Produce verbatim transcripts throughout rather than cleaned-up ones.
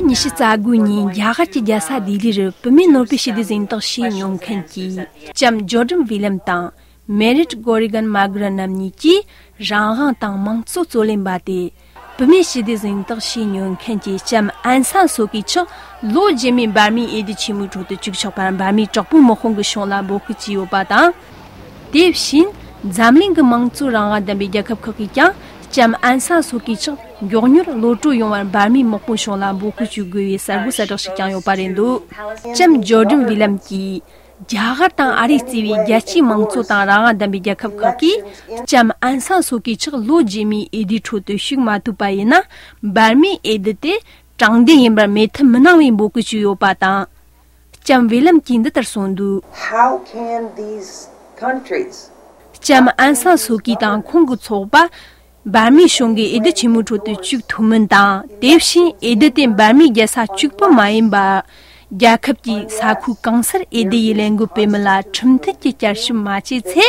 ཉི་ཤུ་རྩ་དགུ་ཉིན་རྒྱ་གར་གྱི་རྒྱལ་ས་ལྡི་ལི་རུ་བུད་མེད་ནོ་སྦེལ་ཞི་བདེ་གཟེངས་རྟགས་ཞུས་མྱོང་མཁན་གྱི་ལྕམ་ཇོར་ཌན་ཝི་ལམ་དང་མེ་རིད་གོ་རི་གན་མ་གྷི་ར་རྣམ་གཉིས་ཀྱིས་རང་དབང་དང་མང་གཙོ་རྩོད་ལེན་པ་སྟེ། བུད་མེད་ཞི་བདེ་གཟེངས་རྟགས་ཞུས་མྱོང་མཁན་གྱི་ལྕམ་ཨན་སན་སོ་ཀི་མཆོག་ལོ་རྗེས་མའི་འབར་མའི་འོས་བསྡུ་ཆེན་མོའི་ཁྲོད་དུ་བཅུག་ཆོག་པར་འབར་མའི་དྲག་པོའི་དམག་དཔུང་གི་ཕྱོགས་ལ་འབོད་སྐུལ་བྱས་ཡོད་པ་དང་། དེ་བཞིན་འཛམ་གླིང་གི་མང་གཙོ་རང་དབང་ལྡན་པའི་རྒྱལ་ཁབ་ཁག་གིས་ཀྱང་ལྕམ་ཨན་སན་སོ་ཀི་མཆོག་མགྱོགས་མྱུར་གློད་གྲོལ་ཡོང་བར་འབར་མའི་དམག་དཔུང་ཕྱོགས་ལ་འབོད་སྐུལ་ཞུ་དགོས་པའི་གསར་འགོད་གསལ་བསྒྲགས་ཤིག་ཀྱང་ཡོད་པ་རེད་འདུག་ལྕམ་ཇོར་ཌན་ཝི་ལམ་གྱིས། རྒྱ་གར་དང་ཨ་རིས་གཙོས་པའི་རྒྱལ་སྤྱིའི་མང་གཙོ་དང་རང་དབང་ལྡན་པའི་རྒྱལ་ཁབ་ཁག་གིས་ལྕམ་ཨན་སན་སོ་ཀི་མཆོག་ལོ་རྗེས་མའི་འོས་བསྡུའི་ཁྲོད་དུ་ཞུགས་མ་ཐུབ་པ་ཡིན་ན། འབར་མའི་འོས་བསྡུ་དེ་དྲང་བདེན་ཡིན་པར་མོས་མཐུན་མི་གནང་བའི་འབོད་སྐུལ་ཞུས་ཡོད་པ་དང་། ལྕམ་ཝི་ལམ་གྱིས་འདི་ལྟར་གསུངས་འདུག How can these countries ལྕམ་ཨན་སན་སོ་ཀི་དང་ཁོང་གི་ཚོགས་པ། འབར་མའི་གཞུང་གི་འོས་བསྡུ་ཆེན་མོའི་ཁྲོད་དུ་བཅུག་ཐུབ་མིན་དང་། དེ་བཞིན་འོས་བསྡུ་དེ་འབར་མའི་རྒྱལ་ས་གཅིག་པུ་མ་ཡིན་པར། རྒྱལ་ཁབ་ཀྱི་ས་ཁུལ་གང་སར་འོས་བསྡུ་ཡི་ལས་འགུལ་སྤེལ་མིན་ལ་ཁྲིམས་མཐུན་གྱི་བསྐྱར་ཞིབ་མ་བྱས་ཚེ།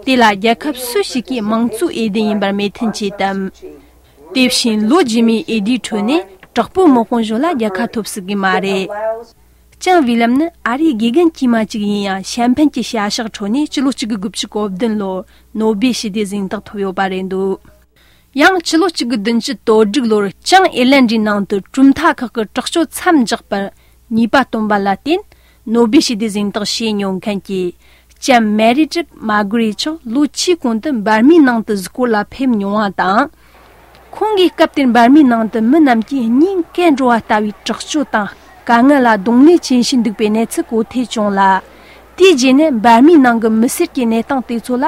དེ་ལ་རྒྱལ་ཁབ་སུ་ཞིག་གིས་དམངས་གཙོའི་འོས་བསྡུ་ཡིན་པར་མོས་མཐུན་བྱས་ཏེ། དེ་བཞིན་ལོ་རྗེས་མའི་འོས་བསྡུའི་ཁྲོད་ནས་དྲག་པོའི་དམག་དཔུང་གཞུང་ལ་རྒྱལ་ཁ་ཐོབ་སྲིད་ཀྱི་མ་རེད། ལྕམ་ཝི་ལམ་ནི་ཨ་རིའི་དགེ་རྒན་དཀྱུས་མ་གཅིག་ཡིན་ཡང་། གཞན་ཕན་གྱི་བྱ་གཞག་ཁྲོད་ནས་ཕྱི་ལོ་གཅིག་དགུ་དགུ་བཅུ་གོ་བདུན་ལོར་ནོ་སྦེལ་ཞི་བདེའི་གཟེངས་རྟགས་ཐོབ་ཡོད་པ་རེད་འདུག་ཡང་ཕྱི་ལོ་གཅིག་དགུ་བདུན་ཅུ་དོན་དྲུག་ལོར་ཅང་ཨེ་ལན་ཌིའི་ནང་དུ་གྲུབ་མཐའ་ཁག་གི་དྲག་སྤྱོད་མཚམས་འཇོག་པར་ནུས་པ་བཏོན་པ་ལ་བརྟེན། ནོ་སྦེལ་ཞི་བདེའི་གཟེངས་རྟགས་བཞེས་མྱོང་མཁན་གྱི་ལྕམ་མེ་རི་ཏྲིབ་མ་གུ་རེ་མཆོག་ལོ་བཅུའི་གོང་དུ་འབར་མའི་ནང་དུ་གཟིགས་སྐོར་ལ་ཕེབས་མྱོང་བ་དང་། ཁོང་གིས་སྐབས་དེར་འབར་མའི་ནང་དུ་མི་རྣམས་ཀྱིས་སྙིང་གས་འགྲོ་བ་ལྟ་བུའི་དྲག་སྤྱོད་དང་དཀའ་ངལ་ལ་གདོང་ལེན་བྱེད་བཞིན་འདུག་པའི་གནས་ཚུལ་གོ་ཐོས་བྱུང་ལ། དེའི་རྗེས་ནས་འབར་མའི་ནང་གི་མི་སེར་གྱི་གནས་སྟངས་དེ་ཚོ་ལ་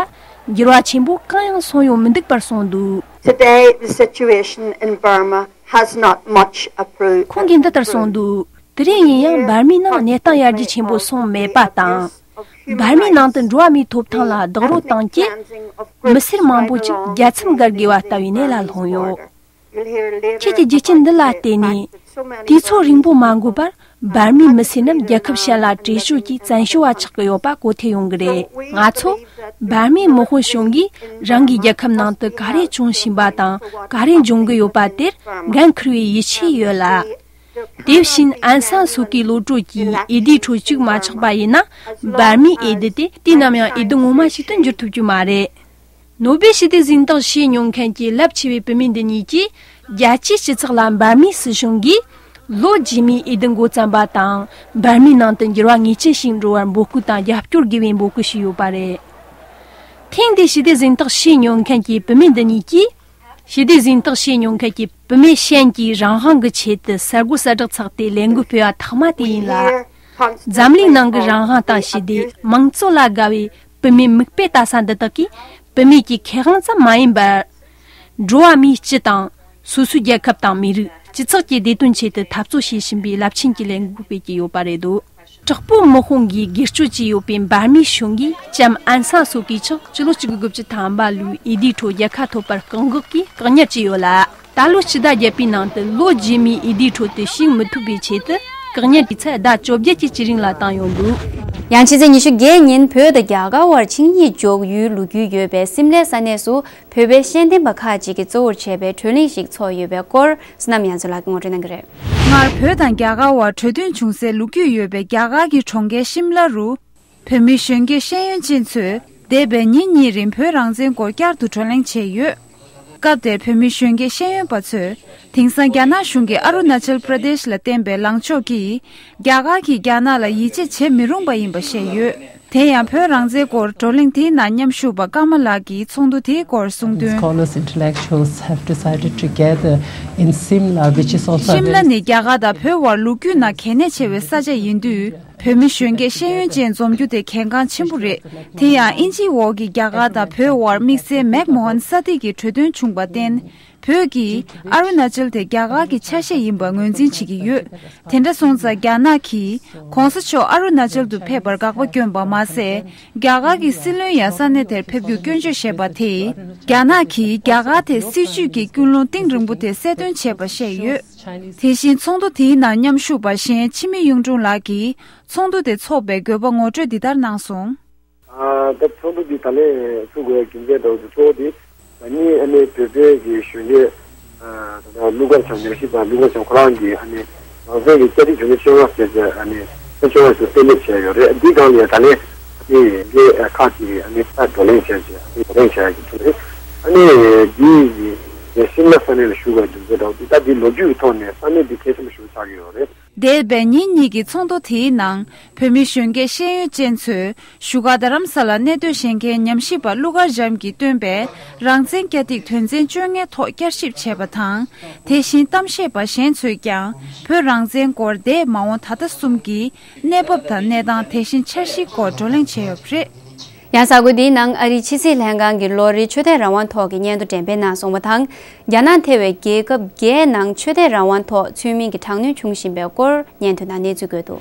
འགྱུར་བ་ཆེན་པོ་གང་ཡང་སོང་ཡོད་མི་འདུག་པར་གསུངས་འདུག Today, the situation in Burma has not much improved. ཁོང་གིས་འདི་ལྟར་གསུངས་འདུག་དེ་རིང་ཡིན་ཡང་འབར་མའི་ནང་གནས་སྟངས་ཡར་རྒྱས་ཆེན་པོ་སོང་མེད་པ་དང་། འབར་མའི་ནང་དུ་འགྲོ་བ་མིའི་ཐོབ་ཐང་ལ་རྡོག་རོལ་བཏང་རྐྱེན། མི་སེར་མང་པོ་ཅིག་རྒྱལ་མཚམས་བརྒལ་དགོས་པ་ལྟ་བུའི་གནས་ལ་ལྷུང་ཡོད། ཁྱེད་ཀྱི་རྒྱུ་རྐྱེན་འདི་ལ་བརྟེན་ནས། དུས་ཚོད་རིང་པོ་མ་འགོར་བར་འབར་མའི་མི་སེར་རྣམས་རྒྱལ་ཁབ་གཞན་ལ་བྲོས་བྱོལ་གྱིས་བཙན་བྱོལ་བ་ཆགས་ཀྱི་ཡོད་པ་གོ་ཐོས་ཡོང་གི་རེད། ང་ཚོ་འབར་མའི་དམག་དཔོན་གཞུང་གིས་རང་གི་རྒྱལ་ཁབ་ནང་དུ་ག་རེ་བྱུང་བཞིན་པ་དང་ག་རེ་འབྱུང་གི་ཡོད་པ་དེར་འགན་འཁུར་བའི་ཡིད་ཆེས་ཡོད་ལ། དེ་བཞིན་ཨན་སན་སུ་ཀིའི་གློད་གྲོལ་གྱིས་འོས་བསྡུའི་ཁྲོད་བཅུག་མ་ཆོག་པ་ཡིན་ན། འབར་མའི་འོས་བསྡུ་དེ་དུས་ནམ་ཡང་འོས་བསྡུ་ངོ་མ་ཞིག་ཏུ་འགྱུར་ཐུབ་རྒྱུ་མ་རེད། ནོ་སྦེལ་ཞི་བདེའི་གཟེངས་རྟགས་བཞེས་མྱོང་མཁན་གྱི་རླབས་ཆེ་བའི་བུད་མེད་འདི་གཉིས་ཀྱིས། རྒྱལ་སྤྱིའི་སྤྱི་ཚོགས་ལ་འབར་མའི་སྲིད་གཞུང་གིས་ལོ་རྗེས་མའི་འོས་བསྡུ་འགོ་བརྩམས་པ་དང་། འབར་མའི་ནང་དུ་འགྱུར་བ་ངེས་ཅན་ཞིག་འགྲོ་བར་འབོད་སྐུལ་དང་རྒྱབ་སྐྱོར་དགོས་པའི་འབོད་སྐུལ་ཞུས་ཡོད་པ་རེད། ཐེངས་འདིའི་ཞི་བདེའི་གཟེངས་རྟགས་བཞེས་མྱོང་མཁན་གྱི་བུད་མེད་འདི་གཉིས་ཀྱིས། ཞི་བདེའི་གཟེངས་རྟགས་བཞེས་མྱོང་མཁན་གྱི་བུད་མེད་གཞན་གྱིས་རང་དབང་གི་ཆེད་དུ་གསར་འགོད་གསལ་བསྒྲགས་ཚོགས་ཏེ་ལས་འགུལ་སྤེལ་བ་ཐོག་མ་དེ་ཡིན་ལ། འཛམ་གླིང་ནང་གི་རང་དབང་དང་ཞི་བདེ། མང་གཙོ་ལ་དགའ་བའི་བུད་མེད་མིག་དཔེ་ལྟ་ས་འདི་དག་གིས་བུད་མེད་ཀྱི་ཁེ་དབང་ཙམ་མ་ཡིན་པར། འགྲོ་བ་མིའི་སྤྱི་དང་། སོ་སོའི་རྒྱལ་ཁབ་དང་མི་རིགས། སྤྱི་ཚོགས་ཀྱི་བདེ་དོན་ཆེད་དུ་འཐབ་རྩོད་བྱེད་བཞིན་པའི་རླབས་ཆེན་གྱི་ལས་འགུལ་སྤེལ་གྱི་ཡོད་པ་རེད་འདུག་དྲག་པོའི་དམག་དཔུང་གིས་སྒེར་གཅོད་བྱས་ཡོད་པའི་འབར་མའི་གཞུང་གིས་ལྕམ་ཨན་སན་སུ་ཀི་མཆོག་ཕྱི་ལོ་གཅིག་དགུ་དགུ་བཅུ་ཐམ་པ་ལོའི་འོས་བསྡུའི་ཁྲོད་རྒྱལ་ཁ་ཐོབ་པར་བཀག་འགོག་གིས་བཀག་ཉར་བྱས་ཡོད་ལ། ད་ལོ་སྤྱི་ཟླ་བརྒྱད་པའི་ནང་དུ་ལོ་རྗེས་མའི་འོས་བསྡུའི་ཁྲོད་དུ་ཞུགས་མི་ཐུབ་པའི་ཆེད་དུ་བཀག་ཉར་གྱི་ཚད་ཟླ་བཅོ་བརྒྱད་ཀྱི་བརྒྱུད་རིམ་ལ་བཏང་ཡོད་འདུག་ཡང་ཕྱི་ཚེས་ཉི་ཤུ་བརྒྱད་ཉིན་བོད་དང་རྒྱ་གར་བར་ཆིངས་ཡིག་འཇོག་ཡུལ་ལོ་རྒྱུས་ཡོད་པའི་སིམ་ལའི་ས་གནས་སུ། བོད་པའི་ཤེས་ལྡན་པ་ཁག་ཅིག་གིས་གཙོ་བོར་བྱས་པའི་བགྲོ་གླེང་ཞིག་ཚོགས་ཡོད་པའི་སྐོར་བསོད་ནམས་ཡང་རྩེ་ལགས་ཀྱིས་ངོ་སྤྲོད་གནང་གི་རེད། སྔར་བོད་དང་རྒྱ་གར་བར་གྲོས་མཐུན་བྱུང་སའི་ལོ་རྒྱུས་ཡོད་པའི་རྒྱ་གར་གྱི་གྲོང་ཁྱེར་ཤིམ་ལ་རུ། བོད་མི་གཞོན་སྐྱེས་ཤེས་ཡོན་ཅན་ཚོས་འདས་པའི་ཉིན་གཉིས་རིང་བོད་རང་བཙན་སྐོར་བསྐྱར་དུ་བགྲོ་གླེང་བྱས་ཡོད། སྐབས་དེར་བོད་མི་གཞོན་སྐྱེས་ཤེས་ཡོན་པ་ཚོས་དེང་སང་རྒྱ་ནག་གཞུང་གིས་ཨ་རུ་ན་ཅལ་པྲ་དེཤ་ལ་བརྟེན་པའི་ལངས་ཕྱོགས་ཀྱིས་རྒྱ་གར་གྱིས་རྒྱ་ནག་ལ་ཡིད་ཆེས་བྱེད་མི་རུང་བ་ཡིན་པ་བཤད་ཡོད། དེ་ཡང་བོད་རང་བཙན་སྐོར་བགྲོ་གླེང་དེའི་ནང་མཉམ་ཞུགས་པ་ཀརྨ་ལགས་ཀྱིས་ཚོགས་འདུ་དེའི་སྐོར་གསུངས་དོན། Scholars, intellectuals have decided to gather in Simla, which is also a ཤིམ་ལ་very ནི་རྒྱ་གར་དང་བོད་དབར་ལོ་རྒྱུས་ནང་གལ་གནད་ཆེ་བའི་ས་ཆ་ཡིན་དུས། བོད་མི་གཞོན་སྐྱེས་ཤེས་ཡོན་ཅན་འཛོམས་རྒྱུ་དེ་གལ་འགངས་ཆེན་པོ་རེད། དེ་ཡང་དབྱིན་ཇིའི་འོག་གི་རྒྱ་གར་དང་བོད་དབར་དམིགས་བསལ་མེག་མོ་ཧན་ས་ཐིག་གི་གྲོས་མཐུན་བྱུང་བར་བརྟེན། བོད་ཀྱིས་ཨ་རུ་ན་ཅལ་དེ་རྒྱ་གར་གྱི་ཆ་ཤས་ཡིན་པ་ངོས་འཛིན་བྱེད་ཀྱི་ཡོད། དེ་འདྲ་སོང་ཙང་རྒྱ་ནག་གིས་༧གོང་ས་མཆོག་ཨ་རུ་ན་ཅལ་དུ་ཕེབས་པར་དགག་པ་བསྐྱོན་པ་མ་ཟད། རྒྱ་གར་གྱི་སྲིད་བློན་ཡང་ས་གནས་དེར་ཕེབས་རྒྱུར་སྐྱོན་བརྗོད་བྱས་པ་དེས། རྒྱ་ནག་གིས་རྒྱ་གར་དེ་སྲིད་བྱུས་ཀྱི་ཀུན་སློང་གཏིང་རིང་པོ་དེ་གསལ་སྟོན་བྱས་པ་བཤད་ཡོད། དེ་བཞིན་ཚོགས་འདུ་དེའི་ནང་མཉམ་ཞུགས་པ་གཞན་འཆི་མེད་གཡུང་དྲུང་ལགས་ཀྱིས་ཚོགས་འདུ་དེ་འཚོགས་པའི་དགོས་པ་ངོ་སྤྲོད་འདི་ལྟར་གནང་སོང་། ཨ། ད་ཚོགས་འདུ་འདི་ད་ལན་ཚུགས་དགོས་རྒྱུ་མཚན་འདྲ་བོ་དེ་གཙོ་བོ་དེ་ད་ནི་ཨ་ནི་བོད་པའི་གི་གཞོན་སྐྱེས། ཨ། ད་ལྟ་ཀླུ་མཁར་བྱམས་ཉམས་ཞིབ་པ་ཀླུ་མཁར་བྱམས་ཁོ་རང་གིས་ཨ་ནི་ རང་བཙན་གྱི་བཅའ་ཁྲིམས་དོན་ཚན་བཅོ་ལྔ་ཟེར་བྱས་ཨ་ནི་ཐེངས་བཅོ་ལྔ་ཞིག་གཏན་འབེབས་བྱས་ཡོད་རེད། འདི་སྒང་ལ་ད་ལན་ཨ་ནི་འདི་ཁག་ཅིག་ཨ་ནི་ད་བགྲོ་གླེང་བྱས་བྱས་ཨ་ནི་བགྲོ་གླེང་བྱས་ཡག་གི་ཐུག་རེད། ཨ་ནི་འདི་ཡི་སིམ་ལ་ས་གནས་ལ་བཞུགས་པའི་དུས་ཚོད་འདྲ་བོ་འདི་ད་འདི་ལོ་རྒྱུས་ཀྱི་ཐོག་ནས་ས་གནས་འདི་གལ་ཆེན་པོ་ཞིག་ཆགས་ཀྱི་ཡོད་རེད། འདས་པའི་ཉིན་གཉིས་ཀྱི་ཚོགས་འདུ་དེའི་ནང་བོད་མི་གཞོན་སྐྱེས་ཤེས་ཡོན་ཅན་ཚོས་བཞུགས་སྒར་རྡ་རམ་ས་ལར་གནས་སྡོད་བྱེད་མཁན་ཉམས་ཞིབ་པ་ཀླུ་མཁར་བྱམས་ཀྱིས་བཏོན་པའི་རང་བཙན་བསྐྱར་སྒྲིག་དོན་ཚན་བཅོ་ལྔའི་ཐོག་བསྐྱར་ཞིབ་བྱས་པ་དང་། དེ་བཞིན་གཏམ་བཤད་པ་གཞན་ཚོས་ཀྱང་བོད་རང་བཙན་སྐོར་འདས་མ་འོངས་ད་ལྟ་གསུམ་གྱི་གནས་བབ་དང་གནས་སྟངས། དེ་བཞིན་འཆར་གཞིའི་སྐོར་བགྲོ་གླེང་བྱས་ཡོད་པ་རེད། ཡང་གཟའ་འཁོར་འདིའི་ནང་ཨ་རིའི་ཕྱི་སྲིད་ལྷན་ཁང་གི་ལོ་རེའི་ཆོས་དད་རང་དབང་ཐོག་གི་སྙན་ཐོ་འགྲེམས་སྤེལ་གནང་སོང་བ་དང་། རྒྱ་ནག་ཐེ་བའི་རྒྱལ་ཁབ་བརྒྱད་ནང་ཆོས་དད་རང་དབང་ཐོག་ཚུལ་མིན་གྱི་དྲག་གནོན་བྱུང་བཞིན་པའི་སྐོར་སྙན་ཐོའི་ནང་གནས་ཚུལ་འགོད་འདུག་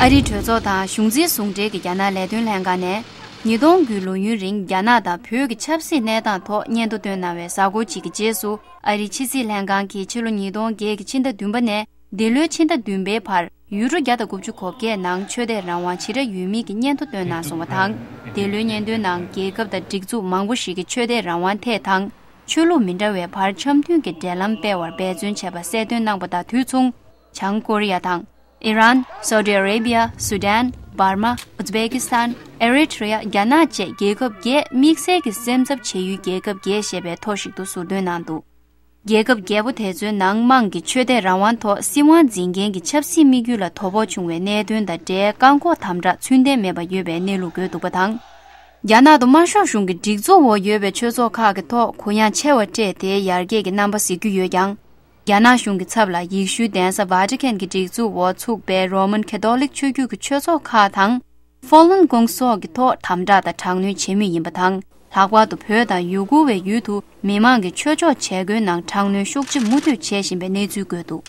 ཨ་རིའི་གྲོས་ཚོགས་དང་གཞུང་འཛིན་ཟུང་འབྲེལ་གྱི་རྒྱ་ནག་ལས་དོན་ལྷན་ཁང་ནས། ཉིས་སྟོང་དགུའི་ལོ་ཡུན་རིང་རྒྱ་ནག་དང་བོད་ཀྱི་ཆབ་སྲིད་གནས་སྟངས་ཐོག་སྙན་ཐོ་བཏོན་གནང་བའི་གཟའ་འཁོར་གཅིག་གི་རྗེས་སུ། ཨ་རིའི་ཕྱི་སྲིད་ལྷན་ཁང་གིས་ཕྱི་ལོ་ཉིས་སྟོང་བརྒྱད་ཀྱི་ཕྱི་ཟླ་བདུན་པ་ནས་འདི་ལོའི་ཕྱི་ཟླ་བདུན་པའི་བར་ཡུ་རོ་བརྒྱ་དང་དགུ་བཅུ་གོ་བརྒྱད་ནང་ཆོས་དད་རང་དབང་ཇི་འདྲ་ཡོད་མེད་ཀྱི་སྙན་ཐོ་བཏོན་གནང་སོང་བ་དང་། འདི་ལོའི་སྙན་ཐོའི་ནང་རྒྱལ་ཁབ་དང་སྒྲིག་འཛུགས་མང་པོ་ཞིག་གིས་ཆོས་དད་རང་དབང་ཐད་དང་། ཆོས་ལུགས་མི་འདྲ་བའི་བར་འཆམ་མཐུན་གྱི་འབྲེལ་ལམ་སྤེལ་བར་འབད་བརྩོན་བྱས་པ་གསལ་སྟོན་གནང་པ་དང་དུས་མཚུངས། བྱང་ཀོ་རི་ཡ་དང་། ཨི་རན། སའུ་ཏི་ཨ་རེ་བི་ཡ། སུ་དན། འབར་མ། ཨུ་ཛི་བེ་ཀི་སི་ཐན། ཨེ་རི་ཐི་རི་ཡ། རྒྱ་ནག་བཅས་རྒྱལ་ཁབ་བརྒྱད། དམིགས་བསལ་གྱི་སེམས་འཚབ་བྱེད་ཡུལ་རྒྱལ་ཁབ་བརྒྱད་ཞེས་པའི་ཐོ་ཞིག་ཏུ་ཟུར་འདོན་གནང་འདུག་རྒྱལ་ཁབ་བརྒྱད་པོ་དེ་ཚོའི་ནང་དམངས་ཀྱི་ཆོས་དད་རང་དབང་ཐོག་སྲིད་དབང་འཛིན་མཁན་གྱི་ཆབ་སྲིད་དམིགས་ཡུལ་ལ་དོ་ཕོག་བྱུང་བའི་གནད་དོན་དང་འབྲེལ་བཀག་འགོག་དམ་དྲག་ཚུལ་ལྡན་མེད་པ་ཡོད་པའི་གནས་ལུགས་འགོད་འདུག་པ་དང་། རྒྱ་ནག་ཏུ་དམར་ཤོག་གཞུང་གི་སྒྲིག་འཛུགས་འོག་ཡོད་པའི་ཆོས་ཚོགས་ཁག་གི་ཐོག་གུ་ཡངས་ཆེ་བ་སྤྲད་དེ་ཡར་རྒྱས་ཀྱི་རྣམ་པ་གཟིགས་རྒྱུ་ཡོད་ཀྱང་། རྒྱ་ནག་གཞུང་གི་ཚབ་ལ་ཡེ་ཤུའི་གདན་ས་ཝ་ཏི་ཁན་གྱི་སྒྲིག་འཛུགས་འོག་ཚུགས་པའི་རོ་མན་ཁ་ཐོ་ལིག་ཆོས་བརྒྱུད་ཀྱི་ཆོས་ཚོགས་ཁག་དང་། ཧྥོ་ལན་ཀོང་སོགས་ཀྱི་ཐོག་དམ་དྲག་དང་དྲག་གནོན་བྱེད་མུས་ཡིན་པ་དང་། ལྷག་པར་དུ་བོད་དང་ཡུ་གུར་བའི་ཡུལ་དུ་མི་མང་གི་ཆོས་ཕྱོགས་བྱེད་སྒོའི་ནང་དྲག་གནོན་ཤུགས་ཆེ་མུ་མཐུད་བྱེད་བཞིན་པའི་གནས་ཚུལ་འགོད་འདུག་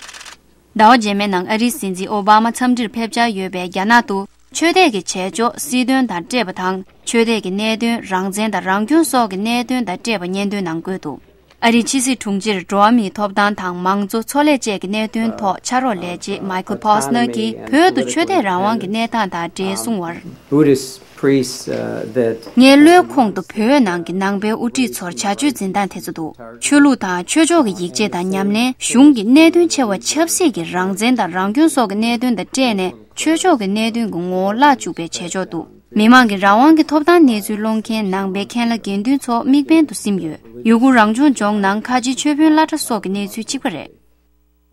ཟླ་བ་རྗེས་མའི་ནང་ཨ་རིའི་སྲིད་འཛིན་ཨོ་བྷ་མ་འཚམས་འདྲིར་ཕེབས་འཆར་ཡོད་པའི་རྒྱ་ནག་ཏུ་ཆོས་དད་ཀྱི་བྱེད་ཕྱོགས་སྲིད་དོན་དང་འདྲེས་པ་དང་། ཆོས་དད་ཀྱི་གནད་དོན། རང་བཙན་དང་རང་སྐྱོང་སོགས་ཀྱི་གནད་དོན་དང་འདྲེས་པ་སྙན་ཐོའི་ནང་འགོད་འདུག་ཨ་རིའི་ཕྱི་སྲིད་དྲུང་ཆེར་འགྲོ་བ་མིའི་ཐོབ་ཐང་དང་མང་གཙོ་འཚོ་ལས་བཅས་ཀྱི་གནད་དོན་ཐོག་ཕྱག་རོགས་ལས་བྱེད་མའི་ཁལ་པོ་སི་ནར་གྱིས་བོད་དུ་ཆོས་དད་རང་དབང་གི་གནས་སྟངས་དང་འབྲེལ་གསུངས་པར། Buddhist priests, uh, that ངའི་བློའི་ཁོང་དུ་བོད་ནང་གི་ནང་པའི་དབུ་ཁྲིད་ཚོར་བྱ་སྤྱོད་འཛིན་སྟངས་དེ་ཚོ་འདུག་ཆོས་ལུགས་དང་ཆོས་ཕྱོགས་ཀྱི་ཡིག་ཆ་དང་ཉམས་ལེན། གཞུང་གི་གནད་དོན་ཆེ་བ་ཆབ་སྲིད་ཀྱི་རང་བཙན་དང་རང་སྐྱོང་སོགས་ཀྱི་གནད་དོན་དང་འབྲེལ་ནས་ཆོས་ཕྱོགས་ཀྱི་གནད་དོན་གྱི་ངོ་བོ་བརླག་བཅུག་པའི་བྱེད་ཕྱོགས་འདུག་མི་མང་གི་རང་དབང་གི་ཐོབ་ཐང་གནས་ཚུལ་སློང་མཁན་ནང་པའི་མཁན་བླ་དགེ་འདུན་ཚོ་དམིགས་འབེན་དུ་ཟིན་ཡོད། ཡུ་གུར་རང་སྐྱོང་ལྗོངས་ནང་ཁ་ཆེའི་ཆོས་དཔོན་བླ་གྲྭ་སོགས་ཀྱི་གནས་ཚུལ་གཅིག་པ་རེད།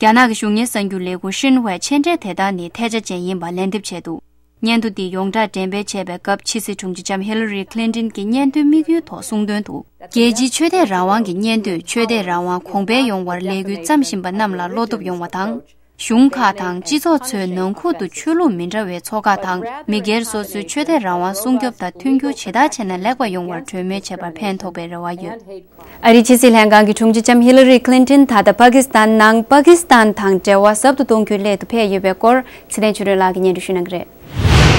རྒྱ་ནག་གི་གཞུང་གཉེར་གསར་འགྱུར་ལས་ཁུངས་ཤིན་ཧྭའི་མཆན་འགྲེལ་དེ་དག་ནི་ཐལ་ཆ་ཅན་ཡིན་པ་ལན་འདེབས་བྱས་འདུག་སྙན་ཐོ་འདི་ཡོངས་གྲགས་འགྲེམས་སྤེལ་བྱས་པའི་སྐབས་ཕྱི་སྲིད་དྲུང་ཆེ་ལྕམ་ཧི་ལ་རི་ཁི་ལིན་ཏིན་གྱིས་སྙན་ཐོའི་དམིགས་ཡུལ་ཐོག་གསུངས་དོན་དུ། རྒྱལ་སྤྱིའི་ཆོས་དད་རང་དབང་གི་སྙན་ཐོས་ཆོས་དད་རང་དབང་གོང་འཕེལ་ཡོང་བར་ལས་འགུལ་བརྩམས་བཞིན་པ་རྣམས་ལ་བློ་སྟོབས་ཡོང་བ་དང་། གཞུང་ཁག་དང་སྤྱི་ཚོགས་ཚོའི་ནང་ཁུལ་དུ་ཆོས་ལུགས་མི་འདྲ་བའི་ཚོགས་ཁག་དང་མི་སྒེར་སོ་སོའི་ཆོས་དད་རང་དབང་སྲུང་སྐྱོབ་དང་མཐུན་འགྱུར་ཇི་ལྟར་བྱས་ན་ལེགས་པ་ཡོང་བར་གྲོས་མོལ་བྱེད་པར་ཕན་ཐོགས་པའི་རེ་བ་ཡོད། ཨ་རིའི་ཕྱི་སྲིད་ལྷན་ཁང་གི་དྲུང་ཆེ་ལྕམ་ཧི་ལ་རི་ཁི་ལིན་ཏིན་ད་ལྟ་པ་ཀི་སི་ཐན་ནང་པ་ཀི་སི་ཐན་དང་འབྲེལ་བ་ཟབ་ཏུ་གཏོང་རྒྱུའི་སླད་དུ་ཕེབས་ཡོད་པའི་སྐོར་ཚེ་བརྟན་ཆོས་སྒྲོན་ལགས་ཀྱིས་སྙན་སྒྲོན་ཞུ་གནང་གི་རེད།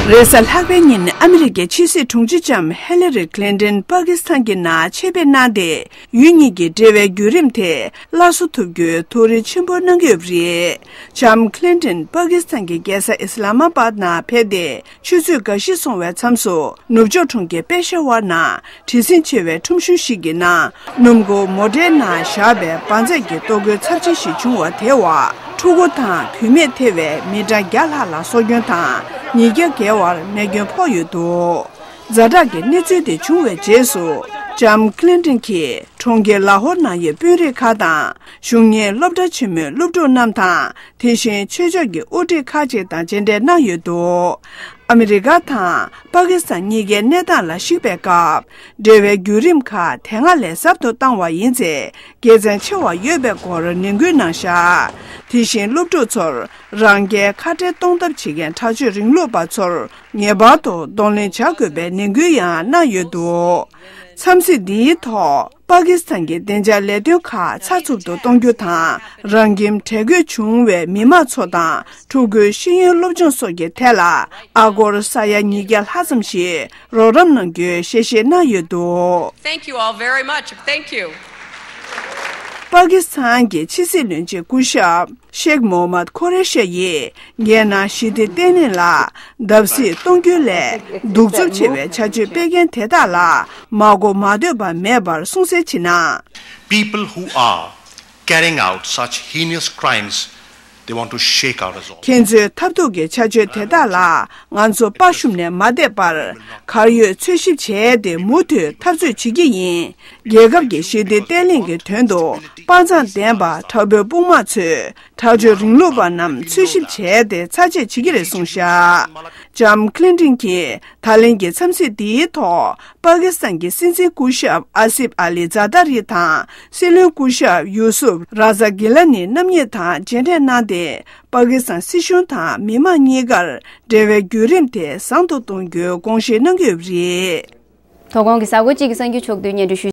རེས་གཟའ་ལྷག་པའི་ཉིན་ཨ་མི་རི་ཀའི་ཕྱི་སྲིད་དྲུང་ཆེ་ལྕམ་ཧི་ལ་རི་ཁི་ལིན་ཏིན་པ་ཀི་སི་ཐན་གྱི་ནང་ཆེད་ཕེབས་གནང་སྟེ། ཡུལ་གཉིས་ཀྱི་འབྲེལ་བའི་བརྒྱུད་རིམ་དེ་སླར་གསོ་ཐུབ་རྒྱུའི་ཐུགས་རེ་ཆེན་པོ་གནང་གི་ཡོད་པ་རེད། ལྕམ་ཁི་ལིན་ཏིན་པ་ཀི་སི་ཐན་གྱི་རྒྱལ་ས་ཨི་སི་ལ་མ་པཱད་ནང་ཕེབས་ཏེ། ཆུ་ཚོད་འགའ་ཞིག་སོང་བའི་མཚམས་སུ། ནུབ་ཕྱོགས་གྲོང་ཁྱེར་པེ་ཤ་ཝར་ནང་བྲེལ་ཟིང་ཆེ་བའི་ཁྲོམ་གཞུང་ཞིག་གི་ནང་སྣུམ་འཁོར་མོ་ཊའི་ནང་བཞག་པའི་འབར་རྫས་ཀྱི་ལྟོ་གོས་ཚབས་ཆེན་ཞིག་བྱུང་བ་དེའི་འོག་ཕྲུ་གུ་དང་བུད་མེད་ཐེ་བའི་མི་གྲངས་བརྒྱ་ལྷག་ལ་སྲོག་སྐྱོན་དང་། ཉིས་བརྒྱ་བརྒལ་བར་རྨས་སྐྱོན་ཕོག་ཡོད་འདུག་ཛ་དྲག་གི་གནས་ཚུལ་དེ་བྱུང་བའི་རྗེས་སུ། ལྕམ་ཁི་ལིན་ཏིན་གྱིས་གྲོང་ཁྱེར་ལ་ཧོར་ནང་ཡོད་དཔོན་རིགས་ཁག་དང་། གཞུང་གཉེར་སློབ་གྲྭ་ཆེན་མོའི་སློབ་ཕྲུག་རྣམས་དང་། དེ་བཞིན་ཆོས་ཕྱོགས་ཀྱི་དབུ་ཁྲིད་ཁག་ཅིག་དང་མཇལ་འཕྲད་གནང་ཡོད་འདུག་ཨ་མི་རི་ཀ་དང་པ་ཀི་སི་ཐན་གཉིས་ཀའི་གནས་སྟངས་ལ་གཞིགས་པའི་སྐབས། འབྲེལ་བའི་བརྒྱུད་རིམ་ཁག་དེ་སྔ་ལས་ཟབ་ཏུ་བཏང་བ་ཡིན་ཚེ། དགེ་མཚན་ཆེ་བ་ཡོད་པའི་སྐོར་ནན་སྐུལ་གནང་བཞག་དེ་བཞིན་སློབ་ཕྲུག་ཚོར་རང་རྒྱལ་ཁ་བྲལ་གཏོང་ཐབས་བྱེད་མཁན་དྲག་སྤྱོད་རིང་ལུགས་པ་ཚོར་ངེས་པར་དུ་གདོང་ལེན་བྱ་དགོས་པའི་ནན་སྐུལ་ཡང་གནང་ཡོད་འདུག་འཚམས་གཟིགས་འདིའི་ཐོག་པ་ཀི་སི་ཐན་གྱི་བདེ་འཇགས་ལས་དོན་ཁག་ཚགས་ཚུད་དུ་གཏོང་རྒྱུ་དང་། རང་ཁྱིམ་བྲལ་དགོས་བྱུང་བའི་མི་མང་ཚོ་དང་ཕྲུ་གུའི་ཤེས་ཡོན་སློབ་སྦྱོང་སོགས་ཀྱི་ཐད་ལ་ཨ་སྒོར་ས་ཡ་ཉིས་བརྒྱ་ལྷག་ཙམ་ཞིག་རོགས་རམ་གནང་རྒྱུའི་ཞལ་བཞེས་གནང་ཡོད་འདུག Thank you all very much. Thank you. པ་ཀི་སི་ཐན་གྱི་ཕྱི་སྲིད་བློན་ཆེན་སྐུ་ཞབས་ཤེག་མོ་མད་ཁོ་རེ་ཤ་ཡིས། རྒྱལ་ནང་ཞི་བདེ་བརྟན་ལྷིང་ལ་བརྡབ་གསིག་གཏོང་རྒྱུའི་སླད་གདུག་རྩུབ་ཆེ་བའི་བྱ་སྤྱོད་སྤེལ་མཁན་དེ་དག་ལ་མ་གོ་མ་ཐོས་པ་མེད་པར་སྲུང་བརྩི་ཞུ་ན། People who are carrying out such heinous crimes They want to shake our resolve. ཁྱེད་ཚོའི་ཐབས་སྡུག་གི་བྱ་སྤྱོད་དེ་དག་ལ་ང་ཚོ་དཔའ་ཞུམ་ནས་མ་བསྡད་པར། གར་ཡོད་འཚོལ་ཞིབ་བྱས་ཏེ་མུ་མཐུད་འཐབ་རྩོད་བྱེད་ཀྱི་ཡིན། རྒྱལ་ཁབ་ཀྱི་ཞི་བདེ་བརྟན་ལྷིང་གི་དོན་དུ་དཔའ་མཛངས་ལྡན་པ་དྲག་པོའི་དཔུང་དམག་ཚོས་དྲག་སྤྱོད་རིང་ལུགས་པ་རྣམས་འཚོལ་ཞིབ་བྱས་ཏེ་ཚར་བཅད་བྱེད་ཀྱི་རེད་གསུངས་བཞག་ལྕམ་ཁི་ལིན་ཏིན་གྱིས་ད་ལན་གྱི་འཚམས་གཟིགས་འདིའི་ཐོག་པ་ཀི་སི་ཐན་གྱི་སྲིད་འཛིན་སྐུ་ཞབས་ཨ་སིབ་ཨ་ལི་ཛ་ཏ་རི་དང་སྲིད་བློན་སྐུ་ཞབས་ཡུ་སུབ་ར་ཛ་གི་ལ་ནི་རྣམ་གཉིས་དང་མཇལ་འཕྲད་གནང་སྟེ། པ་ཀི་སི་ཐན་སྲིད་གཞུང་དང་མི་མང་གཉིས་ཀར་འབྲེལ་བའི་བརྒྱུད་རིམ་དེ་བཟང་དུ་གཏོང་རྒྱུའི་དགོངས་བཞེས་གནང་གི་ཡོད་པ་རེད། དོ་དགོང་གི་གཟའ་འཁོར་གཅིག་གི་གསར་འགྱུར་ཕྱོགས་བསྡུས་སྙན་སྒྲོན་ཞུ།